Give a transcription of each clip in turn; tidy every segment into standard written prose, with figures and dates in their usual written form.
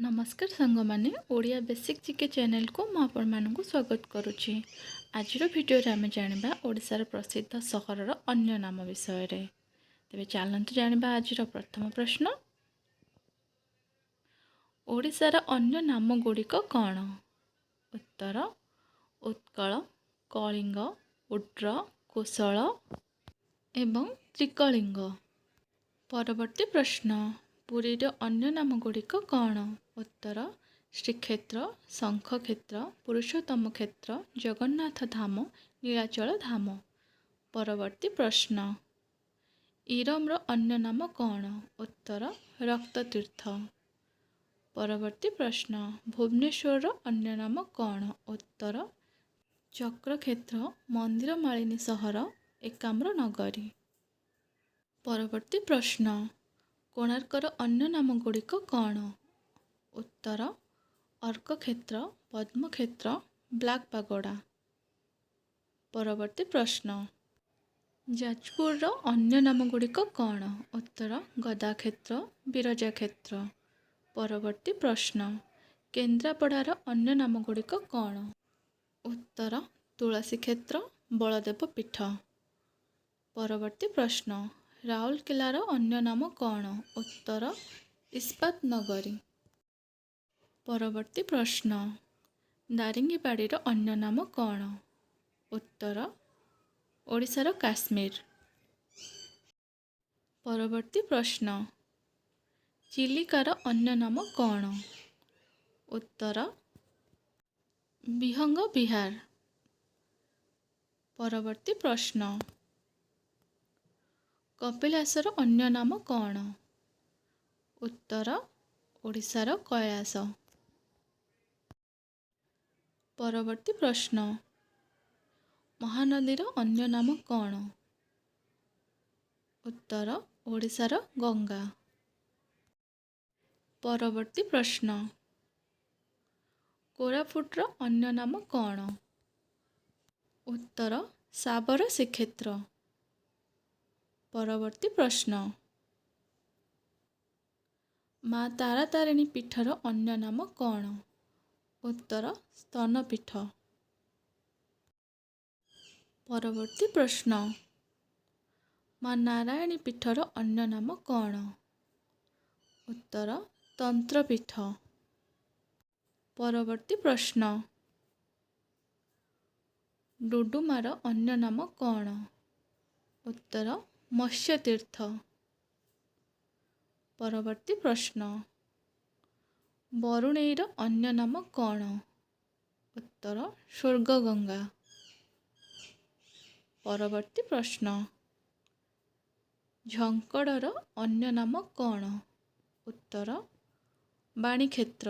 ନମସ୍କାର ସାଙ୍ଗମାନେ, Odia basic GK ଚ୍ୟାନେଲକୁ ମୁଁ ଆପଣମାନଙ୍କୁ ସ୍ୱାଗତ କରୁଛି। ଆଜିର ଭିଡ଼ିଓରେ ଆମେ ଜାଣିବା ଓଡ଼ିଶାର ପ୍ରସିଦ୍ଧ ସହରର ଅନ୍ୟ ନାମ ବିଷୟରେ। ତେବେ ଚାଲନ୍ତୁ ଜାଣିବା ଆଜିର ପ୍ରଥମ ପ୍ରଶ୍ନ। ଓଡ଼ିଶାର ଅନ୍ୟ ନାମ ଗୁଡ଼ିକ କ'ଣ? ଉତ୍ତର: ଉତ୍କଳ, କଳିଙ୍ଗ, ଉଡ୍ର, କୋଶଳ ଏବଂ ତ୍ରିକଳିଙ୍ଗ। ପରବର୍ତ୍ତୀ ପ୍ରଶ୍ନ, ପୁରୀର ଅନ୍ୟ ନାମ ଗୁଡ଼ିକ କ'ଣ? ଉତ୍ତର: ଶ୍ରୀକ୍ଷେତ୍ର, ଶଙ୍ଖକ୍ଷେତ୍ର, ପୁରୁଷୋତ୍ତମ କ୍ଷେତ୍ର, ଜଗନ୍ନାଥ ଧାମ, ନୀଳାଚଳ ଧାମ। ପରବର୍ତ୍ତୀ ପ୍ରଶ୍ନ, ଇରମର ଅନ୍ୟ ନାମ କ'ଣ? ଉତ୍ତର: ରକ୍ତତୀର୍ଥ। ପରବର୍ତ୍ତୀ ପ୍ରଶ୍ନ, ଭୁବନେଶ୍ୱରର ଅନ୍ୟ ନାମ କ'ଣ? ଉତ୍ତର: ଚକ୍ରକ୍ଷେତ୍ର, ମନ୍ଦିରମାଳିନୀ ସହର, ଏକାମ୍ର ନଗରୀ। ପରବର୍ତ୍ତୀ ପ୍ରଶ୍ନ, କୋଣାର୍କର ଅନ୍ୟ ନାମ ଗୁଡ଼ିକ କ'ଣ? ଉତ୍ତର: ଅର୍କକ୍ଷେତ୍ର, ପଦ୍ମକ୍ଷେତ୍ର, ବ୍ଲାକ୍ ପାଗୋଡ଼ା। ପରବର୍ତ୍ତୀ ପ୍ରଶ୍ନ, ଯାଜପୁରର ଅନ୍ୟ ନାମ ଗୁଡ଼ିକ କ'ଣ? ଉତ୍ତର: ଗଦାକ୍ଷେତ୍ର, ବିରଜାକ୍ଷେତ୍ର। ପରବର୍ତ୍ତୀ ପ୍ରଶ୍ନ, କେନ୍ଦ୍ରାପଡ଼ାର ଅନ୍ୟ ନାମ ଗୁଡ଼ିକ କ'ଣ? ଉତ୍ତର: ତୁଳସୀ କ୍ଷେତ୍ର, ବଳଦେବ ପୀଠ। ପରବର୍ତ୍ତୀ ପ୍ରଶ୍ନ, ରାଉରକେଲାର ଅନ୍ୟ ନାମ କ'ଣ? ଉତ୍ତର: ଇସ୍ପାତ ନଗରୀ। ପରବର୍ତ୍ତୀ ପ୍ରଶ୍ନ, ଦାରିଙ୍ଗିବାଡ଼ିର ଅନ୍ୟ ନାମ କ'ଣ? ଉତ୍ତର: ଓଡ଼ିଶାର କାଶ୍ମୀର। ପରବର୍ତ୍ତୀ ପ୍ରଶ୍ନ, ଚିଲିକାର ଅନ୍ୟ ନାମ କ'ଣ? ଉତ୍ତର: ବିହଙ୍ଗ ବିହାର। ପରବର୍ତ୍ତୀ ପ୍ରଶ୍ନ, କପିଳାସର ଅନ୍ୟ ନାମ କ'ଣ? ଉତ୍ତର: ଓଡ଼ିଶାର କୈଳାସ। ପରବର୍ତ୍ତୀ ପ୍ରଶ୍ନ, ମହାନଦୀର ଅନ୍ୟ ନାମ କ'ଣ? ଉତ୍ତର: ଓଡ଼ିଶାର ଗଙ୍ଗା। ପରବର୍ତ୍ତୀ ପ୍ରଶ୍ନ, କୋରାପୁଟର ଅନ୍ୟ ନାମ କ'ଣ? ଉତ୍ତର: ଶାବର ଶ୍ରୀକ୍ଷେତ୍ର। ପରବର୍ତ୍ତୀ ପ୍ରଶ୍ନ, ମା ତାରାତାରିଣୀ ପୀଠର ଅନ୍ୟ ନାମ କ'ଣ? ଉତ୍ତର: ସ୍ତନପୀଠ। ପରବର୍ତ୍ତୀ ପ୍ରଶ୍ନ, ମା ନାରାୟଣୀ ପୀଠର ଅନ୍ୟ ନାମ କ'ଣ? ଉତ୍ତର: ତନ୍ତ୍ରପୀଠ। ପରବର୍ତ୍ତୀ ପ୍ରଶ୍ନ, ଡୁଡୁମାର ଅନ୍ୟ ନାମ କ'ଣ? ଉତ୍ତର: ମତ୍ସ୍ୟତୀର୍ଥ। ପରବର୍ତ୍ତୀ ପ୍ରଶ୍ନ, ବରୁଣେଇର ଅନ୍ୟ ନାମ କ'ଣ? ଉତ୍ତର: ସ୍ୱର୍ଗଗଙ୍ଗା। ପରବର୍ତ୍ତୀ ପ୍ରଶ୍ନ, ଝଙ୍କଡ଼ର ଅନ୍ୟ ନାମ କ'ଣ? ଉତ୍ତର: ବାଣୀକ୍ଷେତ୍ର।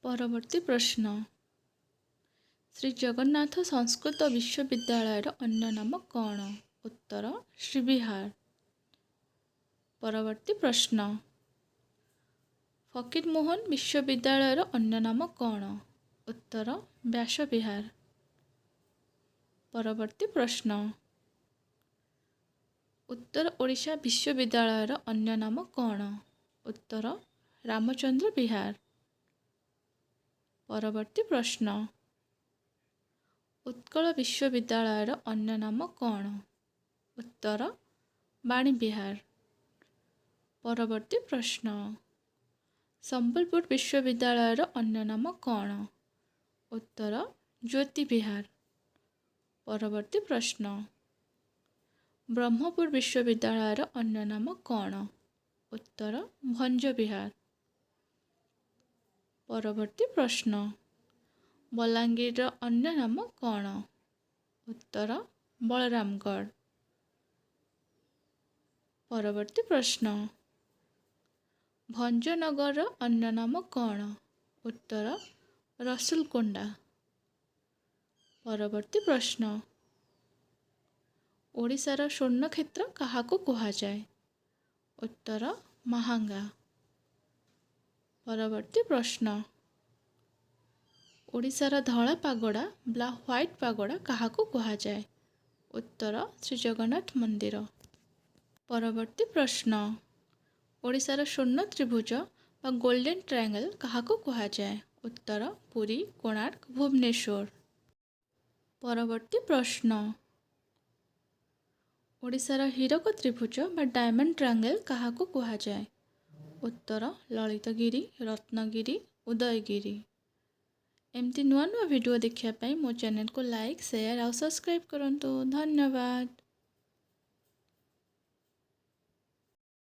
ପରବର୍ତ୍ତୀ ପ୍ରଶ୍ନ, ଶ୍ରୀ ଜଗନ୍ନାଥ ସଂସ୍କୃତ ବିଶ୍ୱବିଦ୍ୟାଳୟର ଅନ୍ୟ ନାମ କ'ଣ? ଉତ୍ତର: ଶ୍ରୀବିହାର। ପରବର୍ତ୍ତୀ ପ୍ରଶ୍ନ, ଫକୀରମୋହନ ବିଶ୍ୱବିଦ୍ୟାଳୟର ଅନ୍ୟ ନାମ କ'ଣ? ଉତ୍ତର: ବ୍ୟାସବିହାର। ପରବର୍ତ୍ତୀ ପ୍ରଶ୍ନ, ଉତ୍ତର ଓଡ଼ିଶା ବିଶ୍ୱବିଦ୍ୟାଳୟର ଅନ୍ୟ ନାମ କ'ଣ? ଉତ୍ତର: ରାମଚନ୍ଦ୍ର ବିହାର। ପରବର୍ତ୍ତୀ ପ୍ରଶ୍ନ, ଉତ୍କଳ ବିଶ୍ୱବିଦ୍ୟାଳୟର ଅନ୍ୟ ନାମ କ'ଣ? ଉତ୍ତର: ବାଣୀବିହାର। ପରବର୍ତ୍ତୀ ପ୍ରଶ୍ନ, ସମ୍ବଲପୁର ବିଶ୍ୱବିଦ୍ୟାଳୟର ଅନ୍ୟ ନାମ କ'ଣ? ଉତ୍ତର: ଜ୍ୟୋତିବିହାର। ପରବର୍ତ୍ତୀ ପ୍ରଶ୍ନ, ବ୍ରହ୍ମପୁର ବିଶ୍ୱବିଦ୍ୟାଳୟର ଅନ୍ୟ ନାମ କ'ଣ? ଉତ୍ତର: ଭଞ୍ଜବିହାର। ପରବର୍ତ୍ତୀ ପ୍ରଶ୍ନ, ବଲାଙ୍ଗୀରର ଅନ୍ୟ ନାମ କ'ଣ? ଉତ୍ତର: ବଳରାମଗଡ଼। ପରବର୍ତ୍ତୀ ପ୍ରଶ୍ନ, ଭଞ୍ଜନଗରର ଅନ୍ୟ ନାମ କ'ଣ? ଉତ୍ତର: ରସୁଲକୋଣ୍ଡା। ପରବର୍ତ୍ତୀ ପ୍ରଶ୍ନ, ଓଡ଼ିଶାର ସ୍ୱର୍ଣ୍ଣକ୍ଷେତ୍ର କାହାକୁ କୁହାଯାଏ? ଉତ୍ତର: ମାହାଙ୍ଗା। ପରବର୍ତ୍ତୀ ପ୍ରଶ୍ନ, ଓଡ଼ିଶାର ଧଳା ପାଗୋଡ଼ା ବା ହ୍ୱାଇଟ୍ ପାଗୋଡ଼ା କାହାକୁ କୁହାଯାଏ? ଉତ୍ତର: ଶ୍ରୀଜଗନ୍ନାଥ ମନ୍ଦିର। ପରବର୍ତ୍ତୀ ପ୍ରଶ୍ନ, ଓଡ଼ିଶାର ସ୍ୱର୍ଣ୍ଣ ତ୍ରିଭୁଜ ବା ବା ଗୋଲ୍ଡେନ୍ ଟ୍ରାଙ୍ଗେଲ୍ କାହାକୁ କୁହାଯାଏ? ଉତ୍ତର ପୁରୀ, କୋଣାର୍କ, ଭୁବନେଶ୍ୱର। ପରବର୍ତ୍ତୀ ପ୍ରଶ୍ନ, ଓଡ଼ିଶାର ହୀରକ ତ୍ରିଭୁଜ ବା ଡାଇମଣ୍ଡ ଟ୍ରାଙ୍ଗେଲ୍ କାହାକୁ କୁହାଯାଏ? ଉତ୍ତର ଲଳିତଗିରି, ରତ୍ନଗିରି, ଉଦୟଗିରି। ଏମିତି ନୂଆ ନୂଆ ଭିଡ଼ିଓ ଦେଖିବା ପାଇଁ ମୋ ଚ୍ୟାନେଲକୁ ଲାଇକ୍, ସେୟାର ଆଉ ସବସ୍କ୍ରାଇବ୍ କରନ୍ତୁ। ଧନ୍ୟବାଦ।